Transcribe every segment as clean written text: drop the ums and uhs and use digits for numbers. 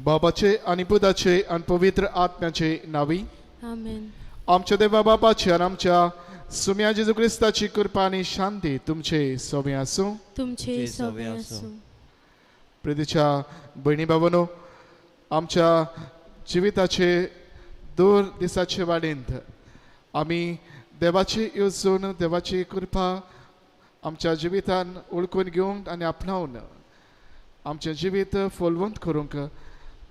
बाबाचे आनी पुताचे आनी पवित्र आत्म्याचे नावी. आमेन. आमच्या देवा बापाची आनी आमच्या सुम्या जेजू क्रिस्ताची कृपा आनी शांती तुमचे सोबे आसूं. तुमचे सोबे आसूं. प्रितीच्या भयणी बाबांनो, आमच्या जिविताचे दूर दिसाचे वाडींत आमी देवाची येवजण, देवाची कृपा आमच्या जिवितान ओळखून घेवंक आनी आपणावन आमचें जिवीत फुलवंत करूंक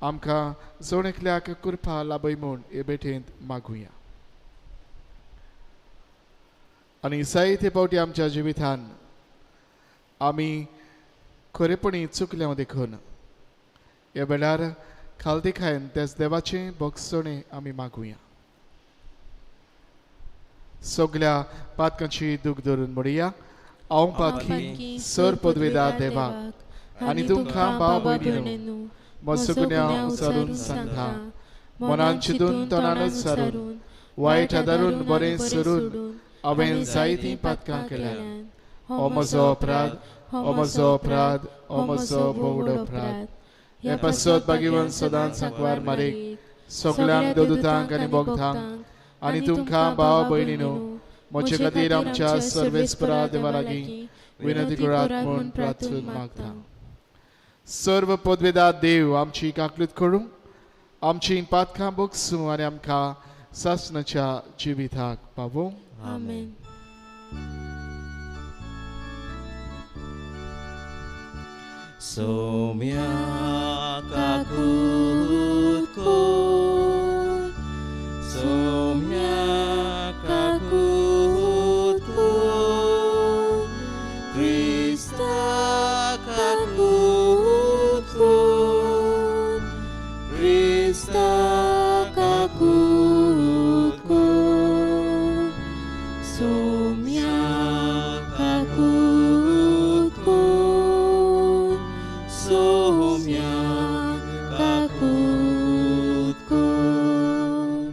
आमकां जण एकल्याक कृपा लाभय म्हूण हे भेटेंत मागुया. आनी जायते फावटी आमच्या जिवितान आमी खरेपणी चुकल्या देखून ह्या वेळार खालदिखायन त्याच देवाचें भोगसणें आमी मागुया. सगल्या पातकांची दूख धरून म्हणया, हांव पातकी सर पदवेदार देवाक आनी तुमकां भाव भयणीनो म्हजो गुन्यांव उचारून सांगता. मनान चिंतून तोंडान उच्चारून वायट आदारून बरें सरून हांवें जायतीं पातकां केल्यात. हो म्हजो अपराध, हो म्हजो अपराध, हो म्हजो भोवडो अपराध. हे पासत भाग्यवंत सदांच सांकवार मारीक सगल्यांक देवदूतांक आनी भोगतांक आनी तुमकां भाव भयणीनो म्हजे खातीर आमच्या सर्वेस्परा देवा लागीं विनंती करात म्हूण प्रार्थून मागता. सर्व पदवेदार देव आमची काकलूत करूं, आमची पातकां बोगसूं आनी आमकां सासणाच्या जिविताक पावोवं. आमेन. सोम्या काकूत कोर, सोम्या काकूत कोर, क्रिस्ता काकूत कोर, क्रिस्ता काकूत कोर, सोम्या काकूत कोर, सोम्या काकूत कोर.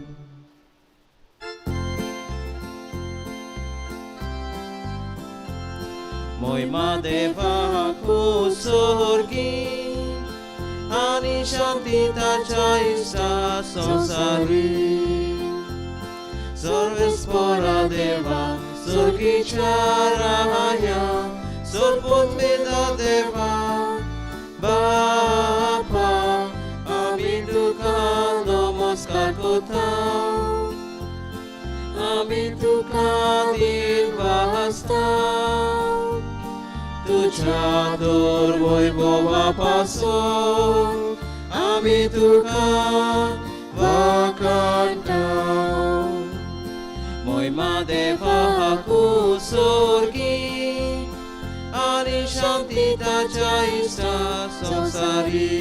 मोयमा देवाकू सोर्गी आनी शांती ताच्या इश्टा संवसारी. सर्वेस्परा देवा सोर्गीच्या राया सोर्पोत्वेदा देवा बापा आमी तुका नमस्कार कोता, आमी तुका दिलवासता. तुझ्या दोर वैभवा पासून आमी तुका वाकांटा. मोयमा देवाकू सोर्गी आनी शांती ताच्या इश्टा संवसारी.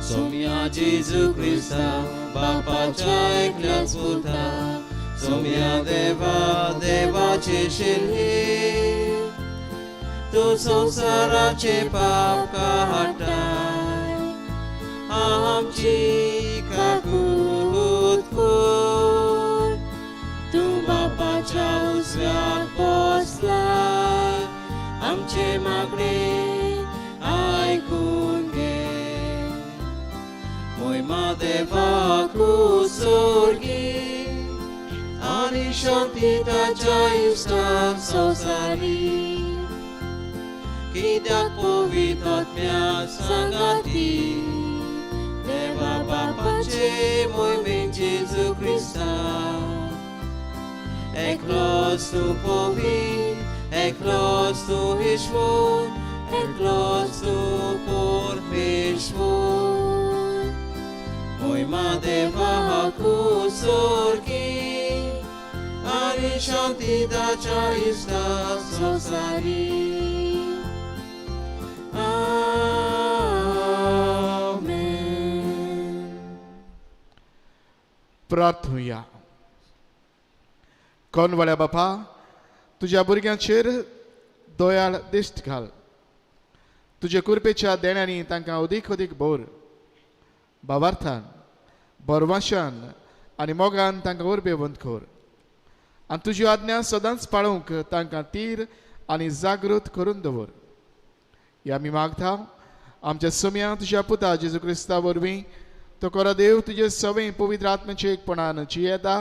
सोम्या जेजू क्रिस्ता बापाच्या एकल्याच पुता, सोम्या देवा देवाचे शिल्हे, तूं संवसाराचे पाप काडटाय, आमची काकूत कोर. तूं बापाच्या उजव्याक बसलाय, आमचे मागणे आयकून घे. मोयमा देवाकू सोर्गी आनी शांती ताच्या इश्टा संवसारी. कित्याक पवित्र आत्म्या सांगाती देवा बापाचे मोहिमेन जेजू क्रिस्ता एकलोच तूं पवित्र, एकलोच तूं ईश्वर, एकलोच तूं परमेश्वर. मोहिमा देवाकू सोर्गी आनी शांती ताच्या इश्टा संवसारी. आमेन. प्रार्थुया. कोनवाळ्या बापा, तुज्या भुरग्यांचेर दयाळ दिश्ट घाल. तुजे कृपेच्या देण्यांनी तांकां अदीक अदीक भर. भावार्थान, बरवाशान आनी मोगान तांकां उर्बेवंत कर आनी तुजी आज्ञा सदांच पाळोवंक तांकां तीर आनी जागृत करून दवर. ह्या आमी मागता आमच्या सुम्या तुज्या पुता जेजू क्रिस्ता वरवीं तो खरो देव तुजे सवें पवित्र आत्म्याचे एकपणान जियेता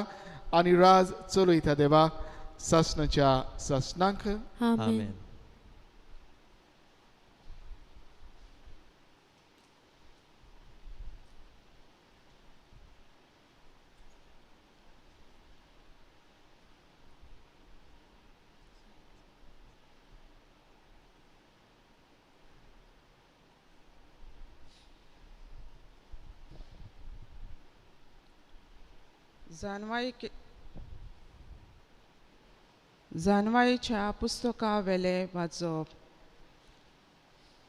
आनी राज चलयता देवा सासणाच्या सासणांक. आमेन. जानवाईच्या पुस्तकावेले वाचप.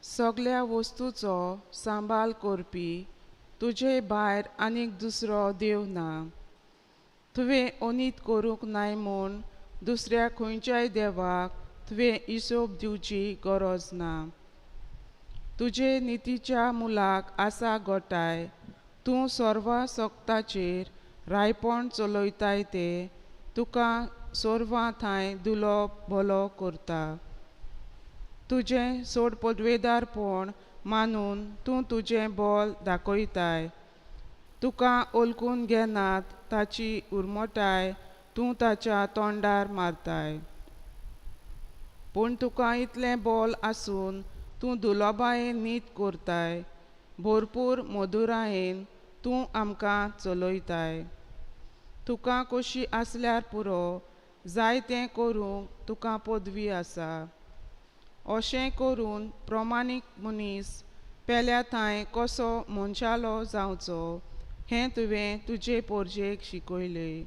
सगळ्या वस्तूचो सांबाळ करपी तुजे भायर आनीक दुसरो देव ना. तुवें अनीत करूंक नाय म्हूण दुसऱ्या खंयच्याय देवाक तुवें हिशोब दिवची गरज ना. तुजे नितीच्या मुलाक आसा गोठाय, तूं सर्व सक्ताचेर रायपण चलयताय ते तुका सोरवां थांय दुलो भलो करता. तुजें सोड पदवेदारपण मानून तूं तुजें बोल दाखयताय. तुका ओलकून घेनात ताची उरमोटाय तूं ताच्या तोंडार मारताय. पूण तुका इतलें बोल आसून तूं दुलोबायेन नीत करताय, भरपूर मधुरायेन तूं आमकां चलयताय. तुका कशी आसल्यार पुरो जाय तें करूंक तुका पदवी आसा. अशें करून प्रमाणीक मनीस पेल्या थांय कसो मनशालो जावचो हें तुवें तुजे पोरजेक शिकयलें.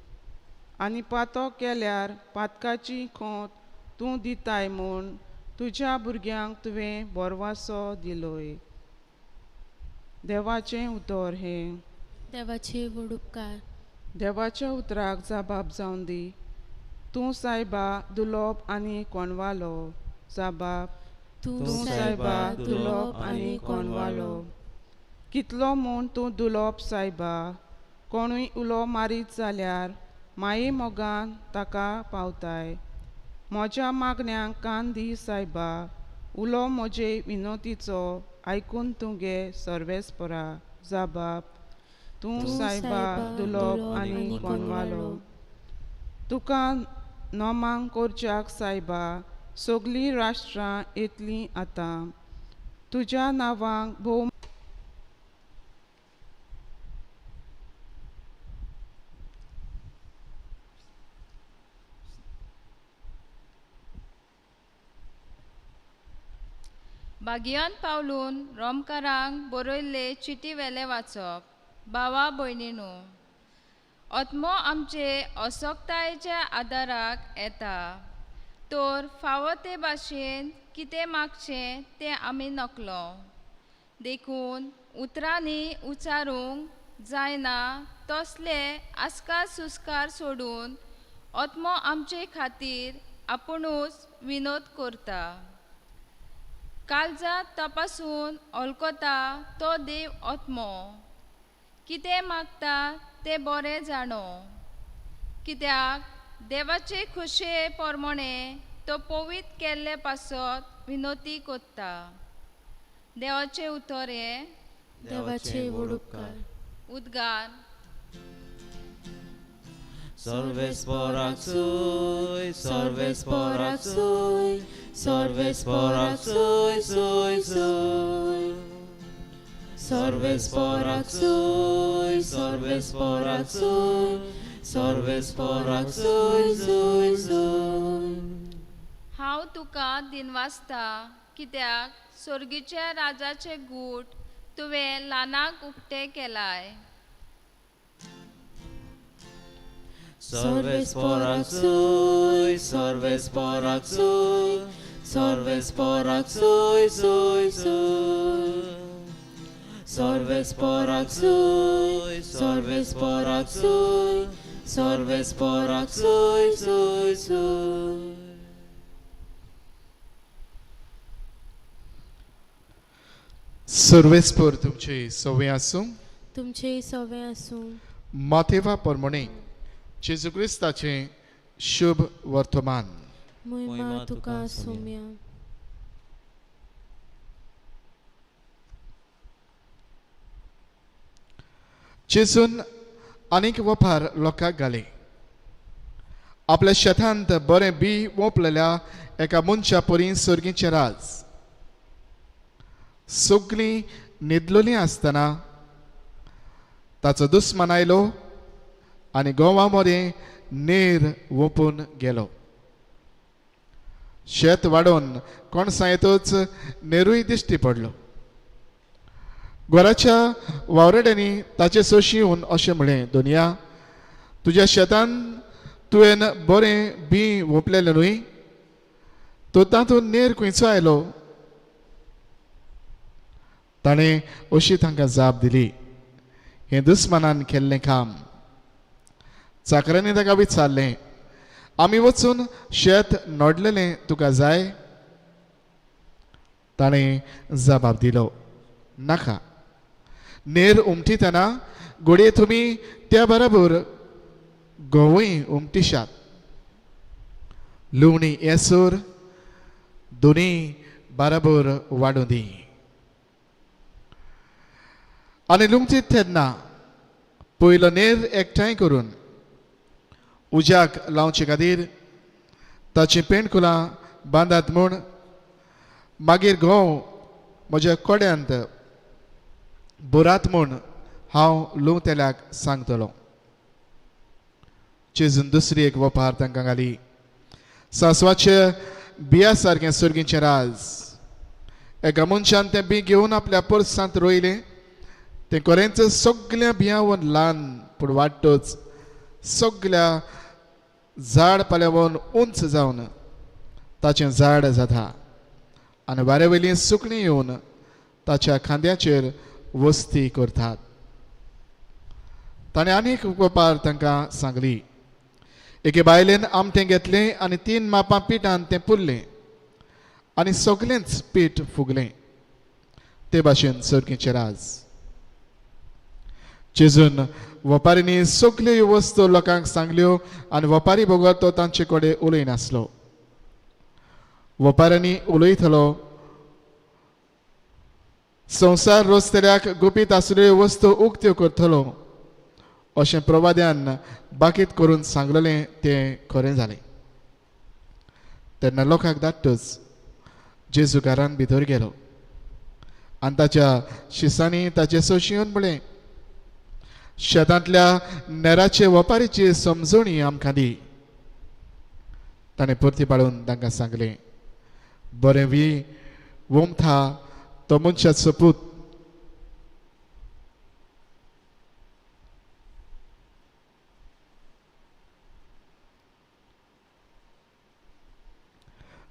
आनी पातो केल्यार पातकाची खोंत तूं दिताय म्हूण तुज्या भुरग्यांक तुवें बोरवासो दिलोय. देवाचें उतर हें. देवाचे व्हड उपकार. देवाच्या उतराक जाबाब जावन दी. तूं सायबा दुलोप आनी कोणवालो. जाबाब तूं सायबा दुलोप आनी कोणवालो. कितलो म्हूण तूं दुलोप सायबा, कोणूय उलो मारीत जाल्यार माये मोगान ताका पावताय. म्हज्या मागण्यांक कान दी सायबा, उलो म्हजे विनोतीचो आयकून तूं गे सर्वेस्परा. जाबाब तूं सायबा दुलोप आनी कोणवालो. तुका नोमांक करच्याक सायबा सगळीं राष्ट्रां येतलीं आतां. तुज्या नांवांक भोव बागियान पावलून रोमकारांक बरयल्ले चिटी वेले वाचप. भावा भयणीनू, आत्मो आमचे असक्तायेच्या आदाराक येता तर फावो ते भाशेन कितें मागचें तें आमी नकलो. देखून उतरांनी उच्चारूंक जायना तसले आस्कार सुस्कार सोडून आत्मो आमचे खातीर आपुणूच विनोद करता. काळजांत तपासून ओलकोता तो देव आत्मो कितें मागता तें बरें जाणो. कित्याक देवाचे खुशे प्रमाणे तो पवित्र केल्ले पासत विनोती करता. देवाचें उतर हें. देवाचे व्हड उपकार. उद्गार. सर्वेस्पराक सुय, सर्वेस्पराक सुय, सर्वेस्पराक सुय सुय सुय. सर्वेस्पराक सुय, सर्वेस्पराक सुय, सर्वेस्पराक सुय सुय सुय. हांव तुका दिनवासता कित्याक स्वर्गीच्या राजाचे गूट तुवें ल्हानाक उक्ते केलाय. सर्वेस्पराक सुय, सर्वेस्पराक सुय, सर्वेस्पराक सुय सुय सुय. सर्वेस्पराक सुय, सर्वेस्पराक सुय, सर्वेस्पराक सुय सुय सुय. सर्वेस्पर तुमचे सवे आसूं. तुमचे सवे आसूं. माथेवा प्रमाणे जेजू क्रिस्ताचें शुभ वर्तमान. महिमा तुका सोम्या. जेजून आनीक वपार लोकांक घाली. आपल्या शेतांत बरें बी वोंपलेल्या एका मनशा परी सर्गीचें राज. सगळीं न्हिदलोलीं आसतना ताचो दुस्मान आयलो आनी गोवा मदें नेर वोंपून गेलो. शेत वाडोवन कणसां येतच नेरूय दिश्टी पडलो. घराच्या वावराड्यांनी ताचे सोशी येवन अशें म्हळें, दोनया, तुज्या शेतान तुवें बरें बी वोंपलेलें न्हय, तो तातूंत नेर खंयचो आयलो? ताणें अशी तांकां जाप दिली, हें दुस्मानान केल्लें काम. चाकरांनी ताका विचारलें, आमी वचून शेत नडलेलें तुका जाय? ताणें जबाब दिलो, नाका. नेर उमटीतना घडये तुमी त्या बरोबर गंवूय उमटिशात. लुवणी येसर दोनूय बराबर वाडूं दी. आनी लुमटीत तेन्ना पयलो नेर एकठांय करून उज्याक लावचे खातीर ताचीं पेंडकुलां बांदात म्हूण मागीर गंव म्हज्या कोड्यांत भरात म्हूण हांव लुंवतेल्याक सांगतलो. जेजून दुसरी एक वपार तांकां घाली. सांसवाचे बिया सारकें सर्गीचें राज. एका मनशान तें बी घेवन आपल्या पोरसांत रोयलें. तें कोरेंच सगल्या बियांवन ल्हान, पूण वाडटच सगल्या झाड पाल्यावन उंच जावन ताचें झाड जाता आनी वाऱ्या वयलीं सुकणीं येवन ताच्या खांद्याचेर वस्ती करतात. ताणें आनीक वपार तांकां सांगली. एके बायलेन आमटें घेतलें आनी 3 मापां पिठान तें पुरलें आनी सगलेंच पीठ फुगलें. ते भाशेन सर्गीचें राज. जेजून वपारींनी सगल्यो ह्यो वस्तू लोकांक सांगल्यो आनी वपारी बगर तो तांचे कडेन उलयनासलो. वपाऱ्यांनी उलयतलो, संवसार रचतल्याक गुपीत आसलेल्यो वस्तू उक्त्यो करतलो अशें प्रवाद्यान बाकीत करून सांगलेलें तें खरें जालें. तेन्ना लोकांक धाडटच जेजू घरान भितर गेलो आनी ताच्या शिसांनी ताचे सोशी येवन म्हळें, शेतांतल्या नेराचे वपारीची समजणी आमकां दी. ताणें परती पाडून तांकां सांगलें, बरें वी वोमथा तो मनशाचो पूत.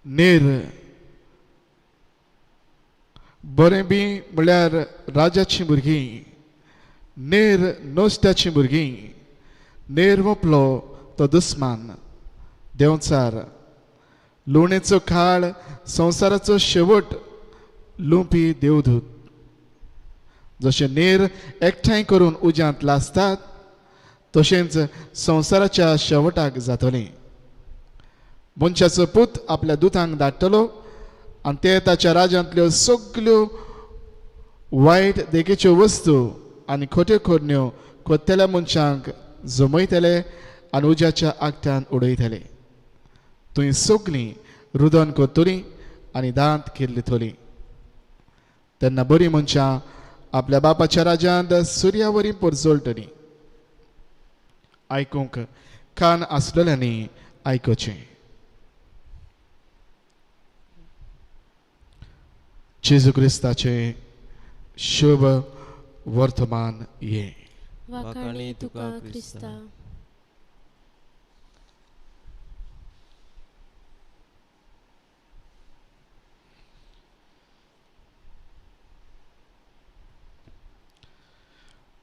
नेर बरें बी म्हळ्यार राजाचीं भुरगीं, नेर नश्ट्याचीं भुरगीं. नेर वोंपलो तो दुस्मान देंवचार. लुवणेचो काळ संवसाराचो शेवट लुंपी देवदूत. जशें नेर एकठांय करून उज्यांत लासतात तशेंच संवसाराच्या शेवटाक जातलें. मनशाचो पूत आपल्या दुतांक धाडटलो आनी ते ताच्या राज्यांतल्यो सगल्यो वायट देखीच्यो वस्तू आनी खोट्यो करण्यो कोत्तेल्या मनशांक जमयतले आनी उज्याच्या आगट्यान उडयतले. थंय सगलीं रुदन करतलीं आनी दांत किर्लितलीं. तेन्ना बरीं मनशां आपल्या बापाच्या राज्यांत सुर्या वरी परजळटलीं. आयकूंक कान आसलेल्यांनी आयकुचें. जेजू क्रिस्ताचें शुभ वर्तमान हें. वाखाणी तुका क्रिस्ता.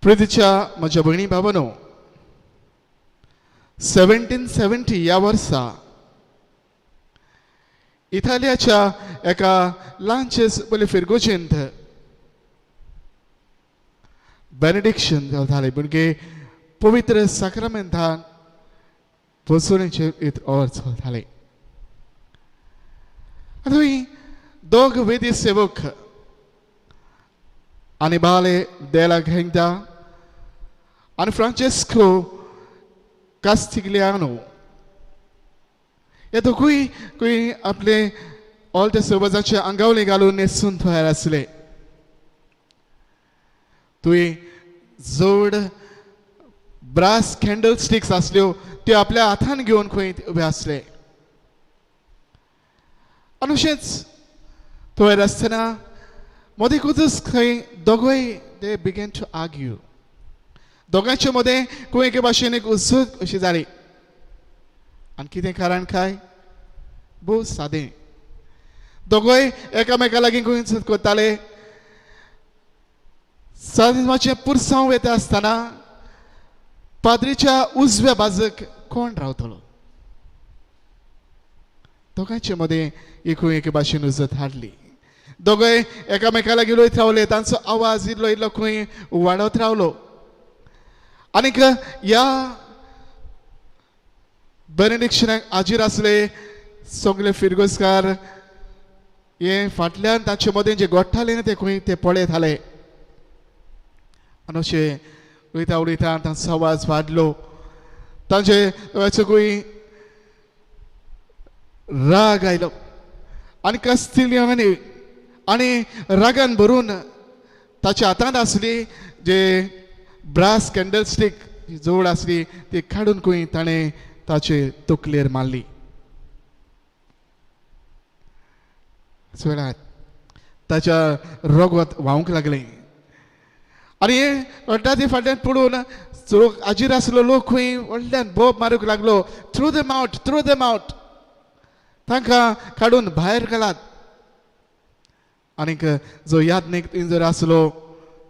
प्रितीच्या म्हज्या भयणी भावानो, 1770 ह्या वर्सा इटालियाच्या एका ल्हानशेच पयले फिरगोजेंत बेनेडिक्शन जालें, म्हणजे पवित्र साक्रामेंतान पोसवणेचें एक अर्थ जालें. थंय दोग वेदी सेवक आनी बाले देला घेंगता आनी फ्रांचेस्को कास्तिग्लियानो हे दोगूय खंय आपले ऑल ते सोबजाचे आंगावले घालून न्हेसून तयार आसले. तुवें जोड ब्रास कॅन्डल स्टिक्स आसल्यो त्यो आपल्या हातान घेवन खंय उबे आसले. आनी अशेंच तयार आसतना मदीं खुदूच खंय दोगूय they began to argue. दोगांचे मदें खंय एके भाशेन एक उजत अशी जाली. आनी कितें कारण काय? भोव सादें. दोगूय एकामेका लागीं खंय करताले. सादेमाचें पुरसांव येता आसतना पाद्रीच्या उजव्या बाजूक कोण रावतलो? दोगांचे मदें एकूय एके भाशेन उजत हाडली. दोगूय एकामेका लागीं उलयत रावले. तांचो आवाज इल्लो इल्लो खंय वाडत रावलो. आनीक ह्या बेनेडिक्शनाक हाजीर आसले सगळे फिरगोजकार हे फाटल्यान तांचे मदें जे गोडटाले न्ही ते खंय ते पळयताले. आनी अशें उलयता उलयता तांचो आवाज वाडलो. तांचे खंय राग आयलो आनी कास्तिलियानी आनी रागान भरून ताच्या हातांत आसली जे ब्रास कॅन्डल स्टीक जोड आसली ती काडून खंय ताणें ताचे तकलेर मारली. वेळार ताच्या रगत व्हांवंक लागलें. आनी व्हडल्या ती फाटल्यान पडून लोक हाजीर आसलो लोक खंय व्हडल्यान बोब मारूंक लागलो, throw them out, throw them out, तांकां काडून भायर घालात. आनीक जो यादनीक जर आसलो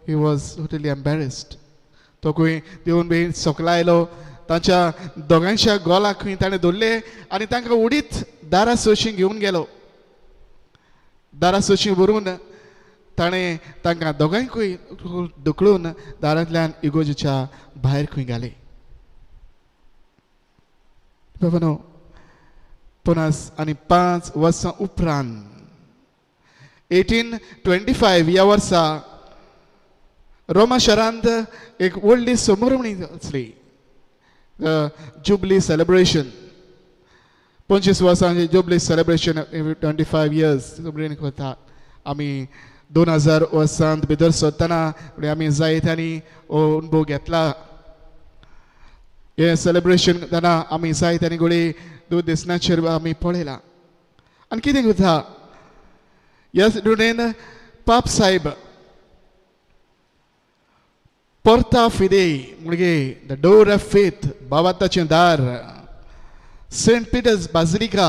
he was totally embarrassed. तो खंय देवन बी सकला आयलो. तांच्या दोगांयच्या गोलाक खंय ताणें धरले आनी तांकां उडीत दारा सोशी घेवन गेलो. दारा सोशी व्हरून ताणें तांकां दोगांयकूय धुकलून दारांतल्यान इगोजेच्या भायर खंय घाले. बाबानो, 55 वर्सां उपरांत 1825 ह्या वर्सा रोमा शारांत एक व्हडली समरमणी आसली, जुबली सेलिब्रेशन. 25 वर्सांची जुबली सेलिब्रेशन, 25 इयर्स समरमणी करता आमी. 2000 वर्सांत भितर सरतना आमी जायत्यांनी हो अणभव घेतला. हें सेलिब्रेशन करतना आमी जायत्यांनी घडये दूरदर्शनाचेर आमी पळयलां. आनी कितें करता ह्या दुडेन पाप साहेब पोर्ता फिदे म्हणजे the door of faith, भावार्थाचें दार, सेंट पिटर्स बाजिलिका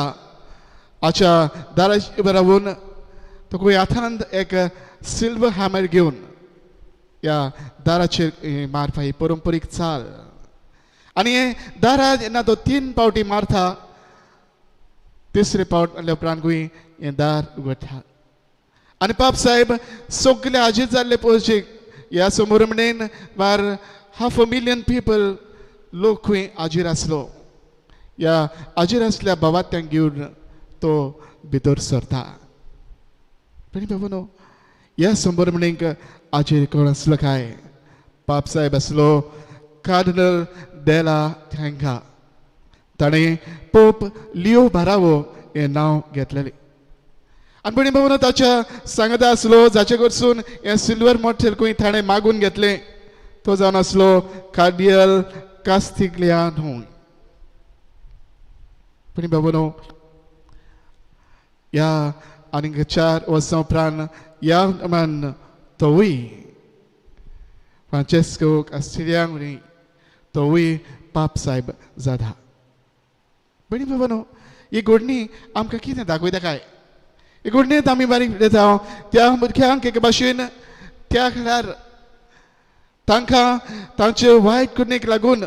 हाच्या दाराचेर रावून तो खंय हातांत एक सिल्वर हॅमर घेवन ह्या दाराचेर मारपा ही परंपरीक चाल. आनी हे दारा जेन्ना तो 3 पावटी मारता, तिसरे पावट मारल्या उपरांत खंय हें दार उगडटा. आनी पाप साहेब सगळे हाजीर जाल्ले पळोवचे ह्या समोर म्हणेन bar half a million people लोक खंय हाजीर आसलो. ह्या हाजीर आसल्या भावात्यांक घेवन तो भितर सरता. पण बाबा न्हू, ह्या समोर म्हणेक हाजीर कोण आसलो काय? पाप साहेब आसलो कार्डिनल देला थँका. ताणें पोप लिओ बारावो हें नांव घेतलेलें. आनी पणी बाबा ताच्या सांगता आसलो जाचे कडसून हें सिल्वर मॉटेल खंय ताणें मागून घेतलें तो जावन आसलो कार्डियल कास्तिग्लियानो. पणी बाबा न्हू, ह्या आनीक 4 वर्सां उपरांत ह्या प्रमाण तोवूय फ्रांचेस्को कास्तिलियानो तोवूय पाप साहेब जाता. बणी बाबा न्हू, ही घडणी आमकां कितें दाखयता काय? ही घडणेंत आमी बारीक पळयता त्या भुरग्यांक एके भाशेन त्या खेळार तांकां तांचे वायट करणेक लागून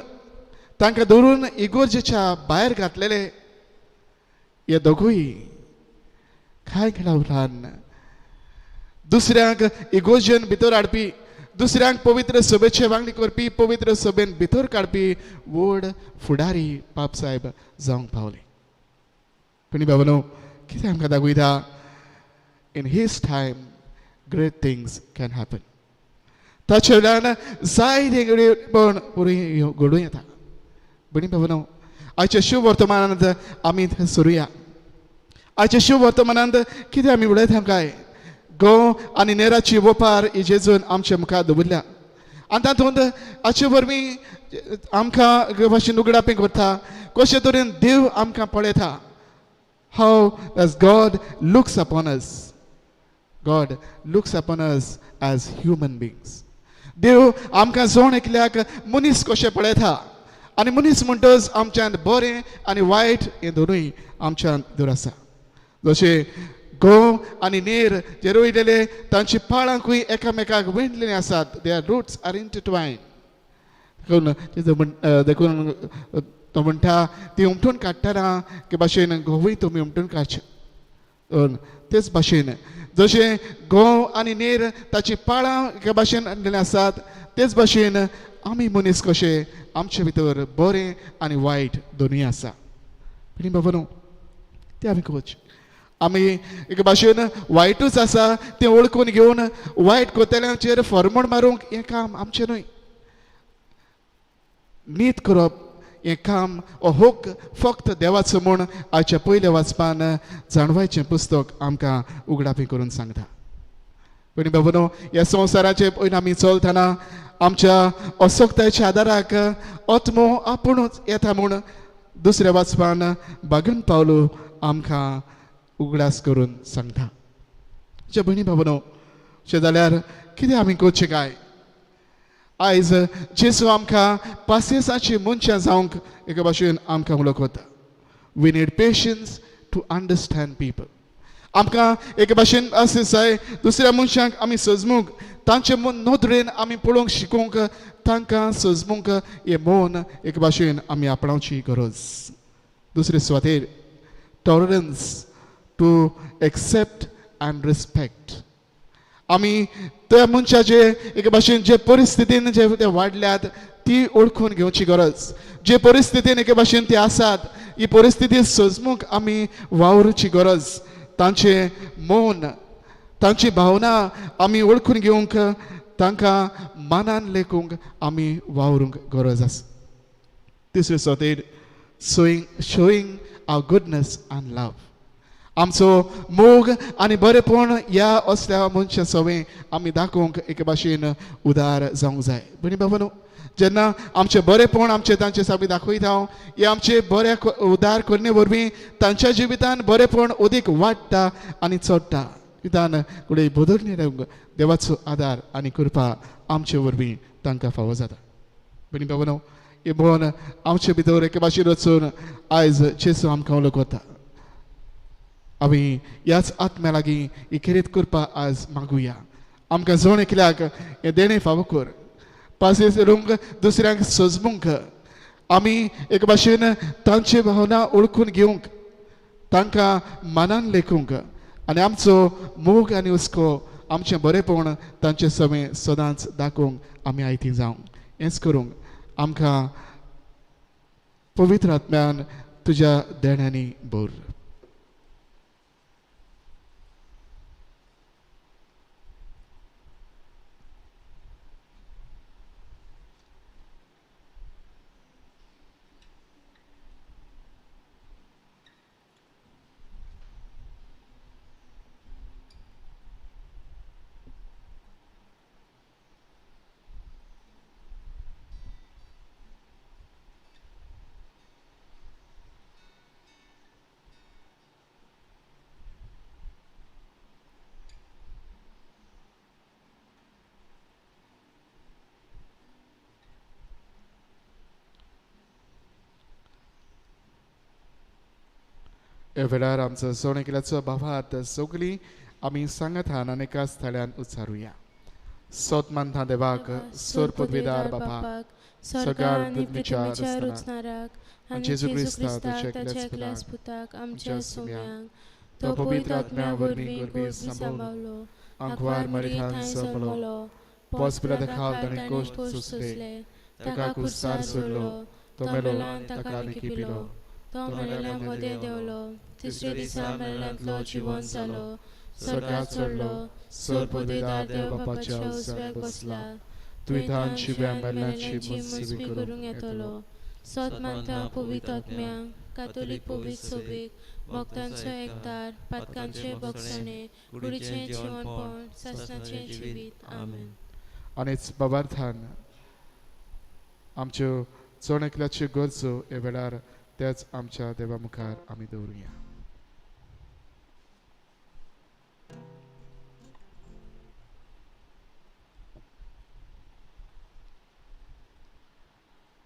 तांकां धरून इगोर्जेच्या भायर घातलेले. हे दोगूय काय खेळा उपरांत दुसऱ्यांक इगोर्जेन भितर हाडपी, दुसऱ्यांक पवित्र सभेचे वांगडी करपी, पवित्र सभेन भितर काडपी व्हड फुडारी पाप साहेब जावंक पावले. पूण बाबा न्हू, कितें आमकां दाखयता? In his time great things can happen. ताचे वयल्यान जायते पण घडूं येता. भयणी भावांनो, आयच्या शुभ वर्तमानांत आमी सोरुया. आयच्या शुभ वर्तमानांत कितें आमी उलयता काय? गोंव आनी नेराची वपार ही जेजून आमच्या मुखार दवरल्या आनी तातूंत हाचे वरवीं आमकां भाशेन उगडापें करता कशे तरेन देव आमकां पळयता. How does God looks upon us? God looks upon us as human beings. देव आमकां जण एकल्याक मनीस कशें पळयता आनी मनीस म्हणटच आमच्यान बरें आनी वायट हें दोनूय आमच्यान दूर आसा. जशें गोंव आनी नेर जे रोयलेले तांची पाळांकूय एकामेकाक विणलेलीं आसात. Their roots are intertwined. देखून देखून तो म्हणटा ती उमटून काडटना की भाशेन गोंवूय तुमी उमटून काडचें. तेच भाशेन जशें गोंव आनी नेर ताची पाळां एका भाशेन आणलेलीं आसात, तेच भाशेन आमी मनीस कशे आमचे भितर बरें आनी वायट दोनूय आसा. भयणी बाबानो, तें आमी करचें. आमी एके भाशेन वायटूच आसा तें वळखून घेवन वायट कोतेल्यांचेर फॉर्मोण मारूंक हें काम आमचें न्हय. नीत करप हें काम हो हक फक्त देवाचो म्हूण आयच्या पयल्या वाचपान जाणवायचें पुस्तक आमकां उगडापी करून सांगता. भयणी बाबानो, ह्या संवसाराचे पयलीं आमी चलतना आमच्या असक्तायच्या आदाराक आत्मो आपुणूच येता म्हूण दुसऱ्या वाचपान बागन पावलो आमकां उगडास करून सांगता. जे भयणी बाबानो, अशें जाल्यार कितें आमी करचें काय? आयज जेजू आमकां पासियेंसाची मनशां जावंक एके भाशेन आमकां उलोवंक. We need patience to understand people. आमकां एके भाशेन अशें जाय दुसऱ्या मनशांक आमी सजमूंक, तांचे नदरेन आमी पळोवंक शिकूंक, तांकां सजमूंक हें मन एके भाशेन आमी आपणावची गरज. दुसरे सुवातेर tolerance to accept and respect. आमी त्या मनशाचे एके भाशेन जे परिस्थितीन जे ते वाडल्यात ती ओळखून घेवची गरज. जे परिस्थितीन एके भाशेन ते आसात ही परिस्थिती सजमूंक आमी वावरुची गरज. तांचें मन, तांची भावना आमी वळखून घेवंक, तांकां मानान लेखूंक आमी वावरूंक गरज आसा. तिसरे सुवातेर showing our goodness and love. आमचो मोग आनी बरेपण ह्या असल्या मनशां सवें आमी दाखोवंक एके भाशेन उदार जावंक जाय. भयणी बाबानो, जेन्ना आमचें बरेपण आमचें तांचे सामकें दाखयता हे आमचे बरे उदार करणे वरवीं तांच्या जिवितान बरेपण अदीक वाडटा आनी चडटा. जिवितान फुडें बदलणी देवाचो आदार आनी कृपा आमचे वरवीं तांकां फावो जाता. भयणी बाबानो, हे मन आमचे भितर एके भाशेन वचून आयज जेजू आमकां उलोवंक. आमी ह्याच आत्म्या लागीं ही खेरीत करपा आज मागुया. आमकां जण एकल्याक हें देणें फावो कर. पासियेंस धरूंक, दुसऱ्यांक सजमूंक, आमी एक भाशेन तांची भावना ओळखून घेवंक, तांकां मानान लेखूंक आनी आमचो मोग आनी हुस्को, आमचें बरेपण तांचे समें सदांच दाखोवंक आमी आयती जावंक. हेंच करूंक आमकां पवित्र आत्म्यान तुज्या देण्यांनी भर. ह्या वेळार आमचो जण एकल्याचो भावार्थ सगळीं आमी सांगातान आनी एका स्थळ्यान उच्चारुया. सोत मानता देवाक, सोर पदवीदार बापाक, स्वर्गार आनी पृथ्वीच्या रचणाराक आनी जेजू जेजू क्रिस्ता क्रिस्ताक ताच्या ताच्या एकल्याच एकल्याच पुताक पुताक आमच्या आमच्या सोम्यांक तो तो पवित्र पवित्र आत्म्या आत्म्या वरवीं वरवीं गोरवी गोरवी सांबाळलो, सांबाळलो, आंकवार आंकवार मरिथान मरिथान जल्मलो, जल्मलो, पोस पोस पिलाता पिलाता खाल खाल ताणें ताणें कोश्ट कोश्ट सोंसले, सोंसले, ताका ताका कुस्तार कुर्सार सोडलो, सोडलो, तो तो मेलो मेलो आनी ताका ताका आनी निकिपिलो, किपिलो, तो तो मेलेल्या मेल्ल्या मदें मदें देंवलो, तिसरे तिसरे दिसा दिसा मेल्ल्यांतलो मेल्ल्यांतलो जिवंत जिवंत जालो, जालो, स्वर्गात स्वर्गात चडलो, चडलो, सोर सोर पदवीदार पदवीदार देव देव बापाच्या बापाच्या उजव्याक उजव्याक बसला, बसला, तुवें जिव्या मेल्ल्यांची मुजबी करूंक येतलो. सत मानता पवित्र आत्म्यांक, कातोलीक पवित्र सभेक, भक्तांचो एकतार, पातकांचे भोगसणे, कुडीचें जिवनपण, सासणाचें जिवीत. आमेन. आनीच बाबार्थान आमच्यो चण एकल्याच्यो गरजो ह्या वेळार त्याच आमच्या देवा मुखार आमी दवरुया.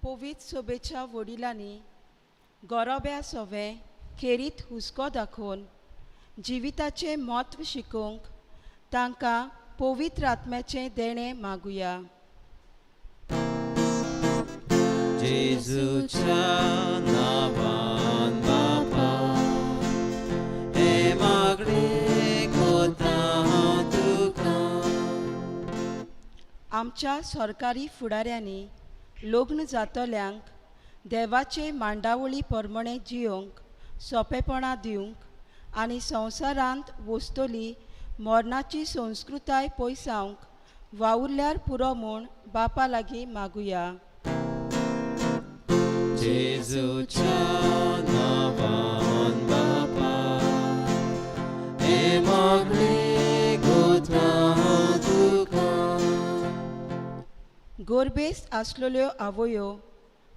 पवित्र सभेच्या वडिलांनी गोरोब्या सोवे खेरीत हुस्को दाखोवन जिविताचें म्हत्व शिकोवंक तांकां पवित्र आत्म्याचें देणें मागुया. जेजूच्या नांवान बापा हें मागणें कोता हांव तुका. आमच्या सरकारी फुडाऱ्यांनी लग्न जातल्यांक देवाचे मांडावळी प्रमाणे जियोंक सोंपेपणां दिवंक आनी संवसारांत वस्तली मरणाची संस्कृताय पयसावंक वावुरल्यार पुरो म्हूण बापा लागीं मागुया. जेजूच्या नांवान बापा हें मागणें कोता हांव तुका. गोरबेस्त आसलेल्यो आवयो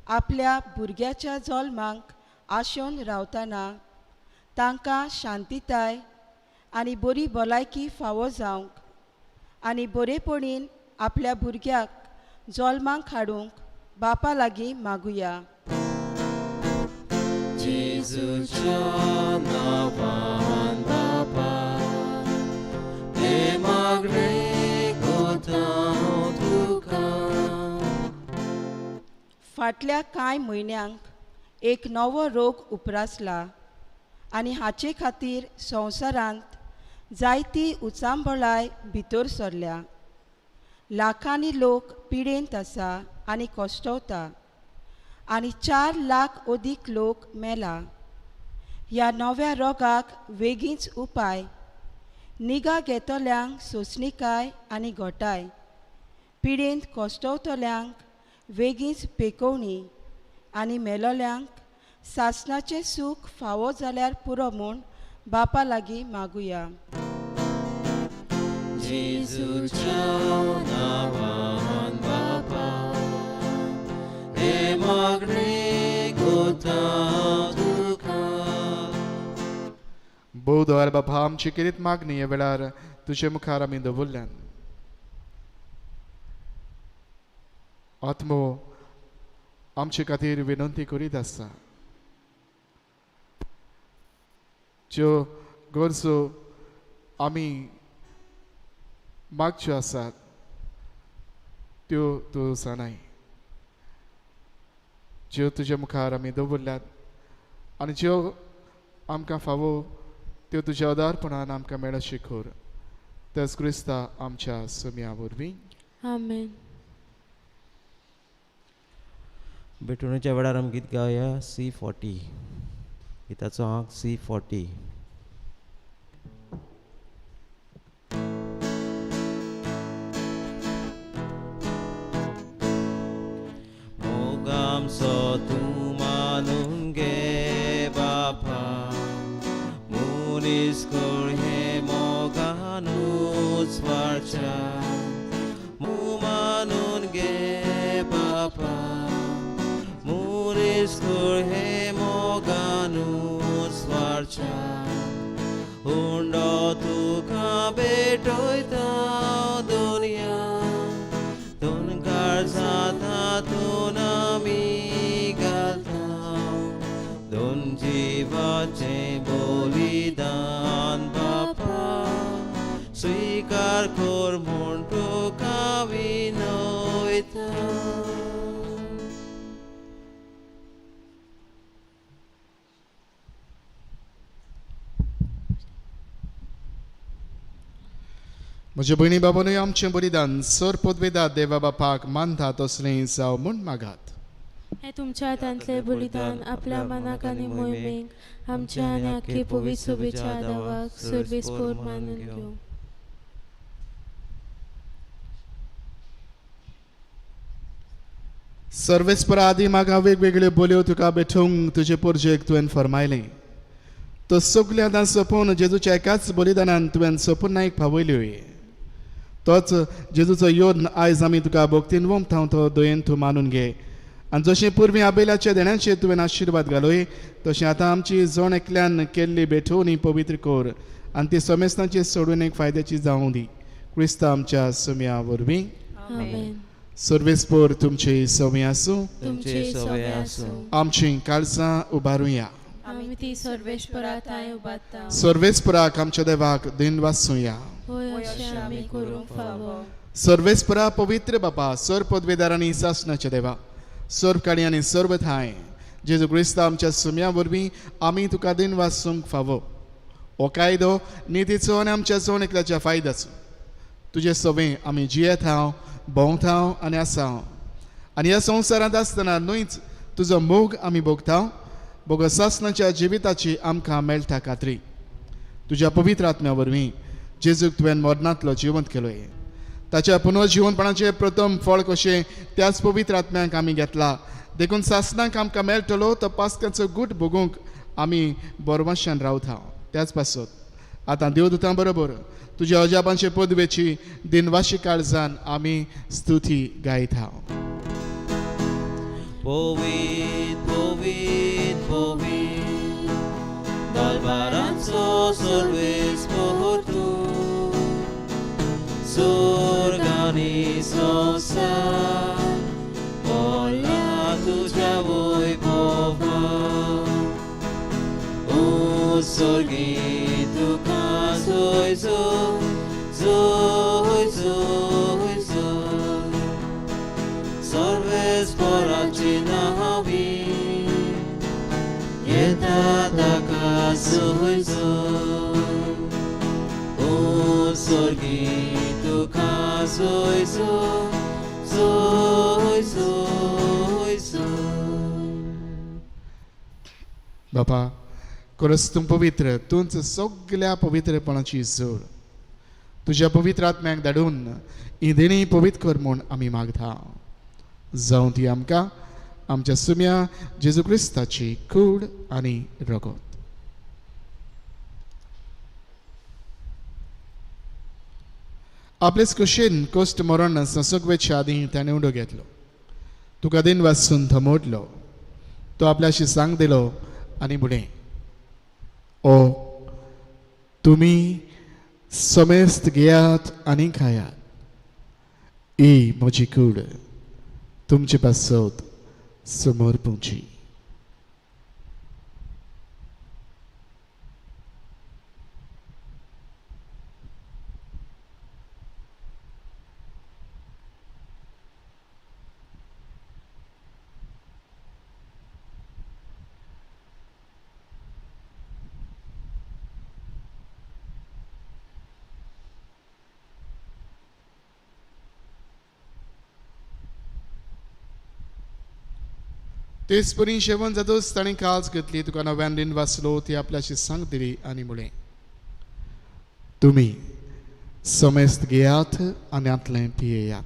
आपल्या भुरग्याच्या जल्माक आशेवन रावतना तांकां शांतिताय आनी बरी भलायकी फावो जावंक आनी बरेपणीन आपल्या भुरग्याक जल्माक हाडूंक बापा लागीं मागुया. जेजूच्या नांवान बापा हें मागणें कोता हांव तुका. फाटल्या कांय म्हयन्यांक एक नवो रोग उप्रासला आनी हाचे खातीर संवसारांत जायती उचांबळाय भितर सरल्या. लाखांनी लोक पिडेंत आसा आनी कश्टवता आनी 4 लाख अदीक लोक मेला. ह्या नव्या रोगाक वेगींच उपाय, निगा घेतल्यांक सोंसणीकाय आनी घटाय, पिडेंत कश्टवतल्यांक वेगींच पेकोवणी आनी मेलोल्यांक सासणाचें सूख फावो जाल्यार पुरो म्हूण बापा लागीं मागुया. जेजूच्या नांवान बापा हें मागणें कोता हांव तुका. भोव दयाळ बाबा, आमची खेरीत मागणी ह्या वेळार तुजे मुखार आमी दवरल्यान. आत्मो आमचे खातीर विनंती करीत आसा. ज्यो गरजो आमी मागच्यो आसात त्यो तूं जाणाय, ज्यो तुज्या मुखार आमी दवरल्यात आनी ज्यो आमकां फावो त्यो तुज्या उदारपणान आमकां मेळशी कर. त्याच क्रिस्ता आमच्या सुम्या वरवीं. आमेन. भेटवणेच्या वेळार आमी गीत गावया C40. गिताचो आंक C40. मोगामसो तूं मानून घे बापा, मनीस कोण हे मोगानूच वाडच्या. मानून घे बापा, मनीस कोण हे मोगानूच वाडच्या. हुंडो तुका भेटयता दुनिया, दोन काळजां तूं आमी घालता. दोन जिवाचें बलिदान बापा, स्विकार कर म्हूण तुका विनयता. म्हजे भयणी बाबानूय आमचें बलिदान सर पदवेदा देवा बापाक मानता तसलें जावं म्हूण मागात. हें तुमच्या हातांतलें बलिदान आपल्या मनाक आनी मोहिमेक आमच्या आनी आख्खे पवित्र सभेच्या आदावाक सर्वेस्पोर मानून घेवं. सर्वेस्परा आदी म्हाका वेगवेगळ्यो बोलयो तुका भेटोवंक तुजे पोरजेक तुवें फरमायलें. तो सगळें आतां सोंपोवन जेजूच्या एकाच बलिदानान तुवें सपूर्णायक पावयल्यो. तोच जेजूचो योद्न आयज आमी तुका भक्तीन वमता तो दयेन तूं मानून घे. आनी जशें पुर्वी आबेलाच्या देण्याचेर तुवें आशिर्वाद घालोय तशें आतां आमची जण एकल्यान केल्ली भेटवणी पवित्र कर आनी ती समेस्तांची सोडून एक फायद्याची जावं दी. क्रिस्ता आमच्या सुम्या वरवीं. सर्वेस्पोर तुमची सवय आसूं. तुमचे सवय आसूं. आमची काळजां उबारुया. आमी ती सर्वेस्परा थांय उबारता. सर्वेस्पराक आमच्या देवाक दिन वाचुया. होय अशें आमी करूंक फावो. सर्वेस्परा पवित्र बापा, सर्व पदवेदार आनी सासणाच्या देवा, सर्व काणी आनी सर्व थांय जेजू क्रिस्ता आमच्या सुम्या वरवीं आमी तुका दिन वाचूंक फावो. हो कायदो नितीचो आनी आमच्या जण एकल्याच्या फायद्याचो. तुजे सवय आमी जियेत हांव, भोंवता हांव आनी आसा हांव. आनी ह्या संवसारांत आसतना न्हयच तुजो मोग आमी भोगता, बोगस सासणाच्या जिविताची आमकां मेळटा खात्री. तुज्या पवित्र आत्म्या वरवीं जेजूक तुवें मरणांतलो जिवंत केलोय. ताच्या पुनर्जिवनपणाचें प्रथम फळ कशें त्याच पवित्र आत्म्यांक आमी घेतला. देखून सासणाक आमकां मेळटलो तो पास्काचो गूट भोगूंक आमी बरवाशान रावता. त्याच पासत आतां देवदूतां बरोबर तुज्या अजापांचे पदवेची दिनवाशी काळजान आमी स्तुती गायता. पवित्र पवित्र पवित्र दरबारांचो सर्वेस्पर तूं, स्वर्ग आनी संवसार भरला तुज्या वैभवान. उत्सर्गी तुका जय जय जय जय जय, सर्वेस्पराचे नांवी येता ताका जय जय. उत्सर्गी तुका जय जय जय जय जय. बापा, खरंच तूं पवित्र, तूंच सगल्या पवित्रपणाची जोड. तुज्या पवित्र आत्म्याक धाडून ही देणी पवित्र कर म्हूण आमी मागता. जावं ती आमकां आमच्या सुम्या जेजू क्रिस्ताची कूड आनी रगत. आपलेच कुशीन कोश्ट मरण संसोक वेच्या आदीं ताणें उडो घेतलो. तुका दिन वाचून थमोडलो. तो आपल्याशी सांग दिलो आनी म्हणलें, ओ तुमी समेस्त घेयात आनी खायात. ही म्हजी कूड तुमचे पासत समोर पोवची. तेच परी जेवण जातच ताणें काळज घेतली, तुका नव्यान रीण वाचलो, ती आपल्याशी सांग दिली आनी म्हणलें, तुमी समेस्त घेयात आनी आतलें पियेयात.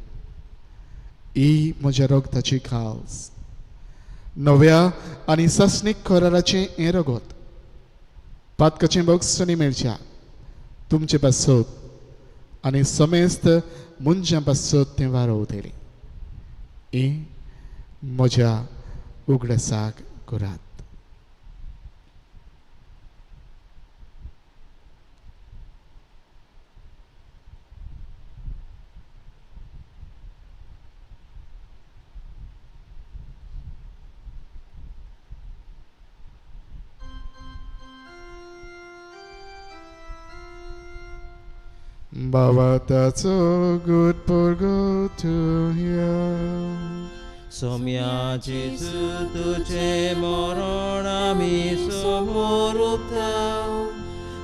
ही म्हज्या रगताची काळज, नव्या आनी सासणीक कराराचें हें रगत. पातकाचें भोगसणी मेळच्या तुमचे पासत आनी समेस्त मनशां पासत तें वारोवतलें. ही म्हज्या उगडासाक करात. बाबाताचो गुड पुरगोतुया. सोम्या जेजू तुझे मरण आमी समोर उपता,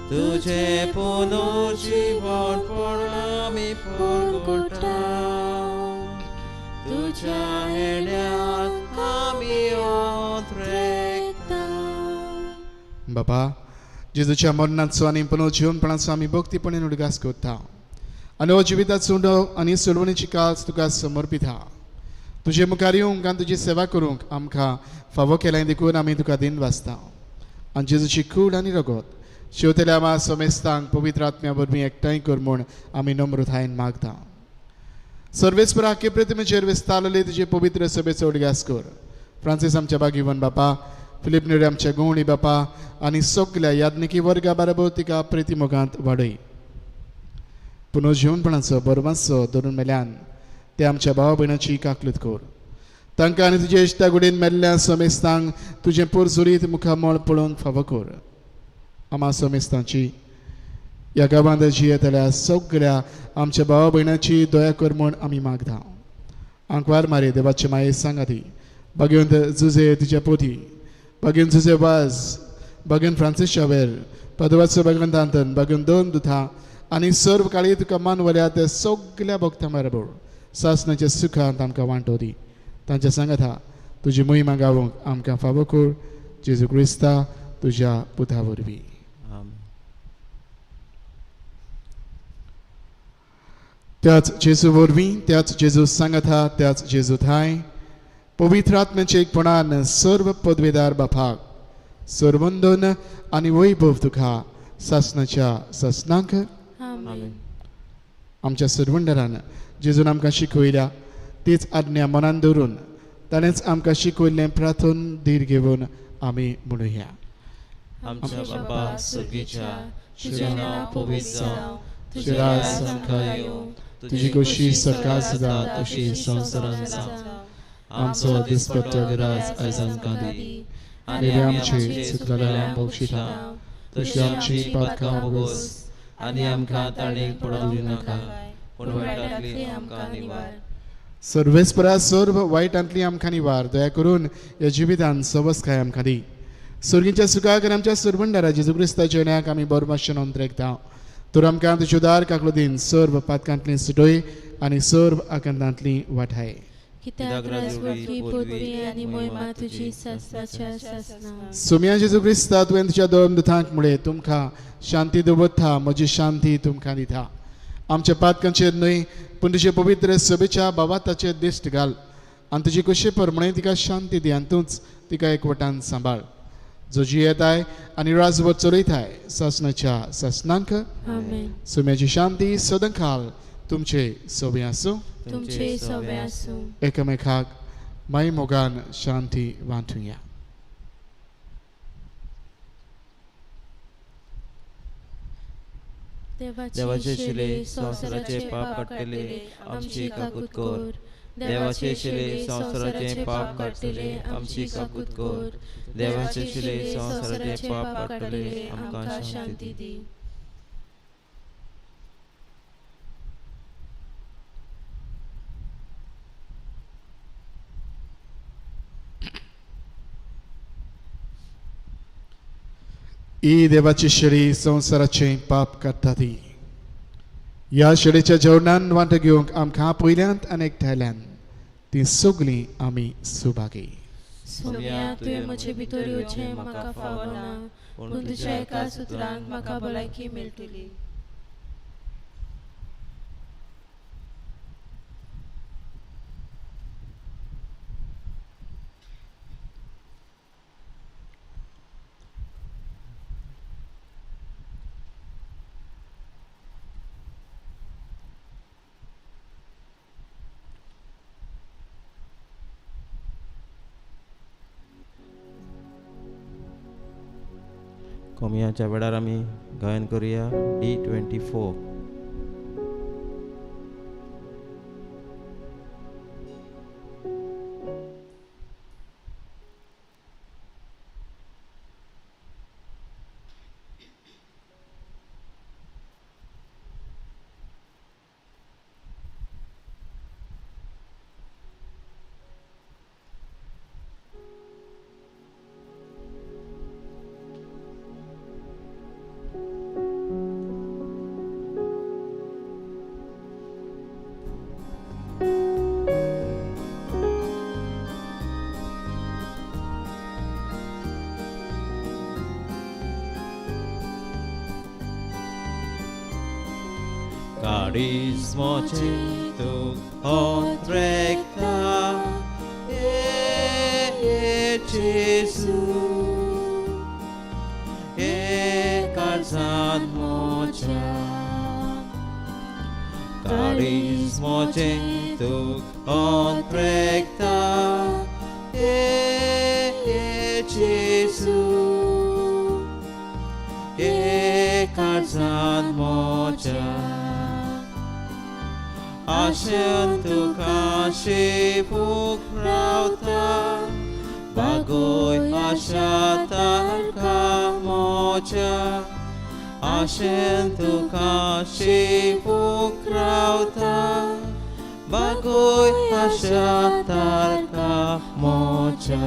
तुझे पुनर्जीवनपण आमी परगटा, तुझ्या हेण्याक आमी ओंत्रेकता. बाबा, जेजूच्या मरणाचो आनी पुनर्जीवनपणाचो आमी भक्तीपणान उडगास करता आनी हो जिविताचो उंडो आनी सोडवणीची काळज तुका समर्पिता. तुजे मुखार येवंक आनी तुजी सेवा करूंक आमकां फावो केलें देखून आमी तुका दिन वाचता. आनी जेजूची कूड आनी रगत शेवतल्या आमा समेस्तांक पवित्र आत्म्या वरवीं एकठांय कर म्हूण आमी नम्रतायेन मागता. सर्वेस्परा के प्रतिमेचेर विस्तारलेले तुजे पवित्र सभेचो उडगास कर. फ्रांसीस आमच्या बागिवन बापा, फिलीप नेरी आमच्या गोवणी बापा आनी सगल्या याज्ञिकी वर्गा बरोबर तिका प्रितीमोगांत वाडय. पुनर्जीवनपणाचो बरवाचो धरून मेल्यान ते आमच्या भावा भयणाची काकलूत कर. तांकां आनी तुजे इश्टा गुडीन मेल्ल्या समेस्तांक तुजें पोरसुरीत मुखामळ पळोवंक फावो कर. आमा समेस्तांची ह्या गांवांत जियेतल्या सगळ्या आमच्या भावा भयणाची दया कर म्हूण आमी मागता. आंकवार मारे देवाचे माये सांगाती बागेवंत जुजे तिच्या पोथी, बागेवन जुजे वाज, बागेवन फ्रांसीस शावेर, पदवाचो बागवंत आंतन, बागेवन दोन दुथा आनी सर्व काळी तुका मानवल्या त्या सगल्या भक्तां बरोबर सासणाच्या सुखांत आमकां वांटो दी. तांच्या सांगाता तुजी मोहिमा गावोंक आमकां फावो कर. जेजू क्रिस्ता तुज्या पुता वरवीं. त्याच जेजू वरवीं, त्याच जेजू सांगाता, त्याच जेजू थांय पवित्र आत्म्याचे एकपणान सर्व पदवेदार बापाक सर्वंदन आनी वैभव तुका सासणाच्या सासणांक. आमच्या सरवंडरान जेजून आमकां शिकयल्या तीच आज्ञा मनान धरून ताणेंच आमकां शिकयल्लें प्रार्थन धीर घेवन आमी म्हणुया. आमच्या बापा स्वर्गीच्या, तुजें नांव पवित्र जावं, तुजें राज आमकां येवं, तुजी खोशी सरकार सदां तशी संवसारांत जावं. आमचो दिसपट्टो ग्रास आयज आमकां दी आनी आमचे चुकलेल्या बक्षिता तशी आमची पातकां बोगस आनी आमकां ताणेक पडूंक दिनाका, पूण वायटांतली आमकां निवार. सर्वेस्परा सर्व वायटांतली आमकां निवार. दया करून ह्या जिवितान सवसकाय आमकां दी. सर्गीच्या सुखाक आनी आमच्या सरवंडारा जेजू क्रिस्ताच्या येण्याक आमी बरमाशेन अंतरेकता. तर आमकां तुज्यो दार काकलो दिन सर्व पातकांतली सुटय आनी सर्व आकांतांतली वाठाय. कित्याक राजवटी पदवी आनी मोहिमा तुजी सासणाच्या सासणा. सोम्या जेजू क्रिस्ता, तुवें तुज्या दोन दुतांक म्हळें, तुमकां शांती दवरता, म्हजी शांती तुमकां दिता. आमच्या पातकांचेर न्हय पूण तुजे पवित्र सभेच्या बाबाताचेर दिश्ट घाल आनी तुजी कशे प्रमाणे तिका शांती दी आनी तूंच तिका एकवटान सांबाळ. जो जियेताय आनी राजवट चलयताय सासणाच्या सासणांक. सोम्याची शांती सदांकाल तुमचे सोबे आसूं. तुमचे सोबे आसूं. एकामेकाक माय मोगान शांती वांटुया. देवाचे शिले संवसाराचे पाप काडटले आमची काकूत कर. देवाचे शिले संवसाराचे पाप काडटले आमची काकूत कर. देवाचे शिले संवसाराचे पाप काडटले आमकां शांती दी. ही देवाची शेळी संवसाराचें पाप काडटा ती. ह्या शेळीच्या जेवणान वांटो घेवंक आमकां पयल्यांत आनी एकठांयल्यान ती सगळीं आमी सुभागी. सोम्या, तुवें म्हजे भितर येवचें म्हाका फावना, पूण तुज्या एका सुत्रान म्हाका भलायकी मेळटली. कोमियाच्या वेळार आमी गायन करुया D24. Carismoche tu otrekta काळजान मोज्या काळीज मोजें तुक अंत्रेकता ए जेजू ए काळजान मोज्या आशेन तुका शिपूंक रावता बागोय आशा तारका मोज्या आशेन तुका शिपूंक रावता बागोय आशा तारका मोज्या.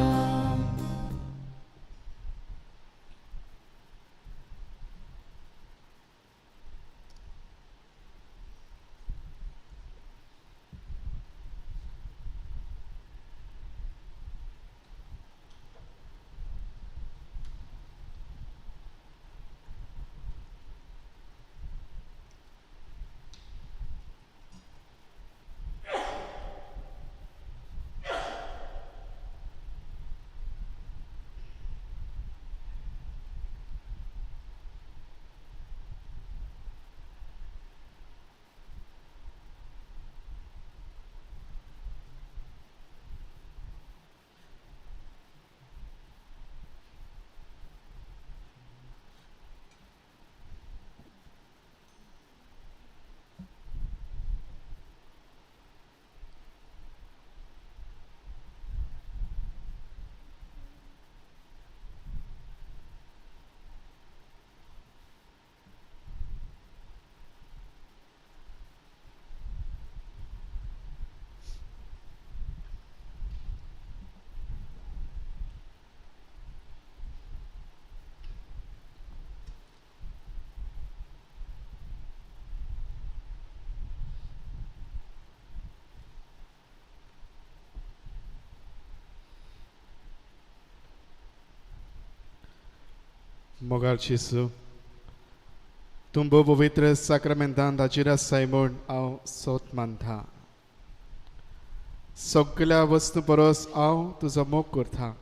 मोगाळ जेजू, तुमबो पवित्र साक्रामेंतान हाजीर आसाय म्हूण हांव सोत मानता. सगल्या वस्तू परस हांव तुजो मोग करता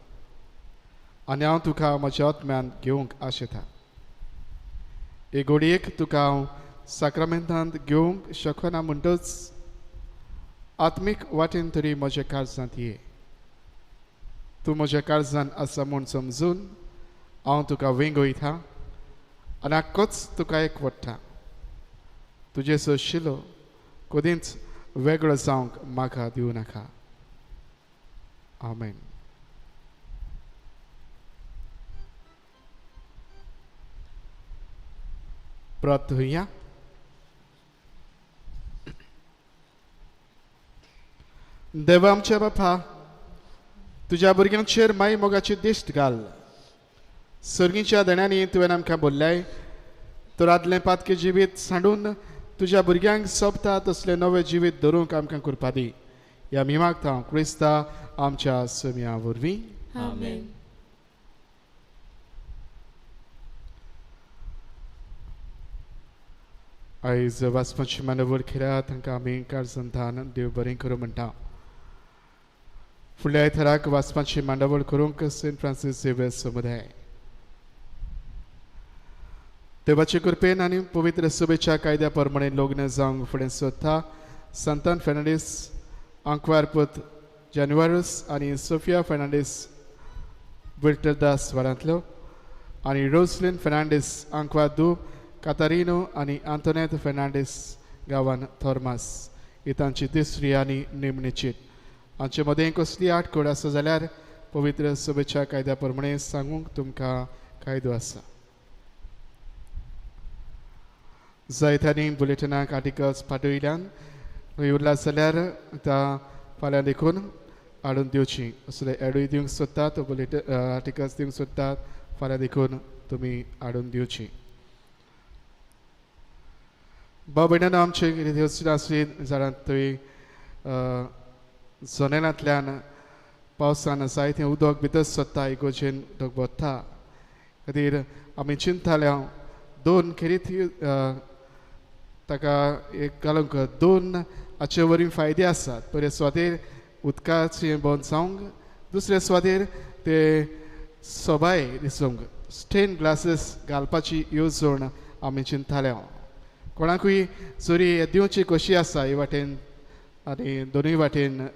आनी हांव तुका म्हज्या आत्म्यान घेवंक आशेता. हे घडयेक तुका हांव साक्रामेंतांत घेवंक शकना म्हणटच आत्मीक वाटेन तरी म्हज्या काळजांत ये. तूं म्हज्या काळजांत आसा म्हूण समजून हांव तुका वेंगयता आनी आक्कोच तुका एकवट्टा. तुजें सोशिलो कदींच वेगळो जावंक म्हाका दिवं नाका. आमेन. प्रार्थुया. देवा आमच्या बापा, तुज्या भुरग्यांचेर माई मोगाची दिश्ट घाल. सर्गीच्या देण्यांनी तुवें आमकां बोल्ल्याय तर आदलें पातके जिवीत सांडून तुज्या भुरग्यांक सोबता तसलें नवें जिवीत धरूंक आमकां करपा दी. ह्या आमी मागता क्रिस्ता आमच्या सोम्या वरवीं. आमेन. आयज वाचपाची मानवर खेळा तांकां आमी काळजांतल्यान देव बरें करूं म्हणटा. फुडल्या आयताराक वाचपाची मांडावळ करूंक सेंट फ्रांसीस झेवियर समुदाय देवाचे कृपेन आनी पवित्र सभेच्या कायद्या प्रमाणे लग्न जावंक फुडें सोदता संतान फेर्नांडीस आंकवार पूत जानेवारूस आनी सोफिया फेर्नांडीस विल्टरदास वारांतलो आनी रोजलिन फेर्नांडीस आंकवार दू कातारिनो आनी आंतोनेत फेर्नांडीस गांवान थॉर्मास ही तांची तिसरी आनी निमणी चीट. हांचे मदें कसली आटकोड आसा जाल्यार पवित्र सभेच्या कायद्या प्रमाणे सांगूंक तुमकां कायदो आसा. जायत्यांनी बुलेटिनाक आर्टिकल्स पाठयल्यान उरला जाल्यार आतां फाल्यां देखून हाडून दिवची. असले एडूय दिवंक सोदतात, बुलेटिन आर्टिकल्स दिवंक सोदतात, फाल्यां देखून तुमी हाडून दिवची. भाव भयणांनो, आमचे कितें आसली जाणां थंय जनेलांतल्यान पावसान जायतें उदक भितर सोदता, इगोजेन उदक वता खातीर आमी चिंताले दोन खेरीत ताका एक घालूंक दोन हाचे वरवीं फायदे आसात. पयले सुवातेर उदकाचें बंद जावंक, दुसरे सुवातेर ते सोबाय दिसूंक. स्टेन ग्लासीस घालपाची येवजण आमी चिंताल्या. कोणाकूय जरी दिवची कशी आसा हे वाटेन आनी दोनूय वाटेन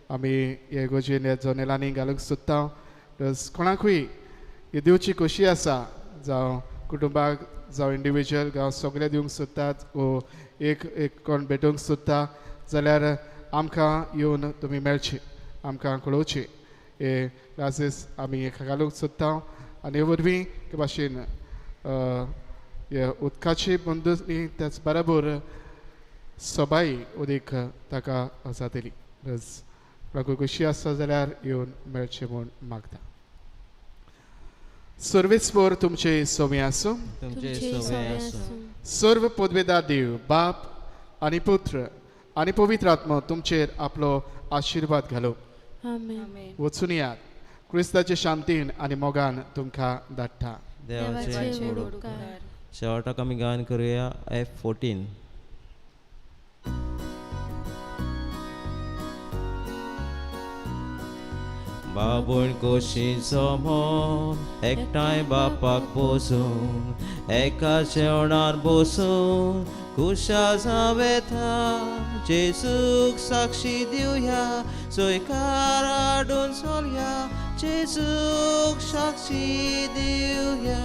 आमी हे गोजेन हे जनेलांनी घालूंक सोदता. प्लस कोणाकूय हे दिवची कशी आसा, जावं कुटुंबाक जावं इंडिविज्युअल गांव सगळे दिवंक सोदतात वो एक एक कोण भेटूंक सोदता जाल्यार आमकां येवन तुमी मेळचे, आमकां कळोवचे. हे क्लासीस आमी घालूंक सोदता आनी हे वरवीं के भाशेन हे उदकाची बंदूनी त्याच बराबर सबाई उदीक ताका जातली. बस कोणाकूय खोशी आसा जाल्यार येवन मेळचें म्हूण मागता. सर्वेस्पर तुमचे सोमी आसूं. तुमचे सवे आसूं. सर्व पदवेदार देव बाप आनी पुत्र आनी पवित्र आत्मा तुमचेर आपलो आशिर्वाद घालो. आमेन. वचून यात क्रिस्ताचे शांतीन आनी मोगान तुमकां धाडटा. देवाचे व्हड उपकार. शेवटाक आमी गायन करुया F14. बाबूण कोशीचो मन एकठांय बापाक बसून एका जेवणार बसून खुशाल जावं येता. जेजूक साक्षी दिवया, सोयकार हाडून चलया, जेजूक साक्षी दिवया.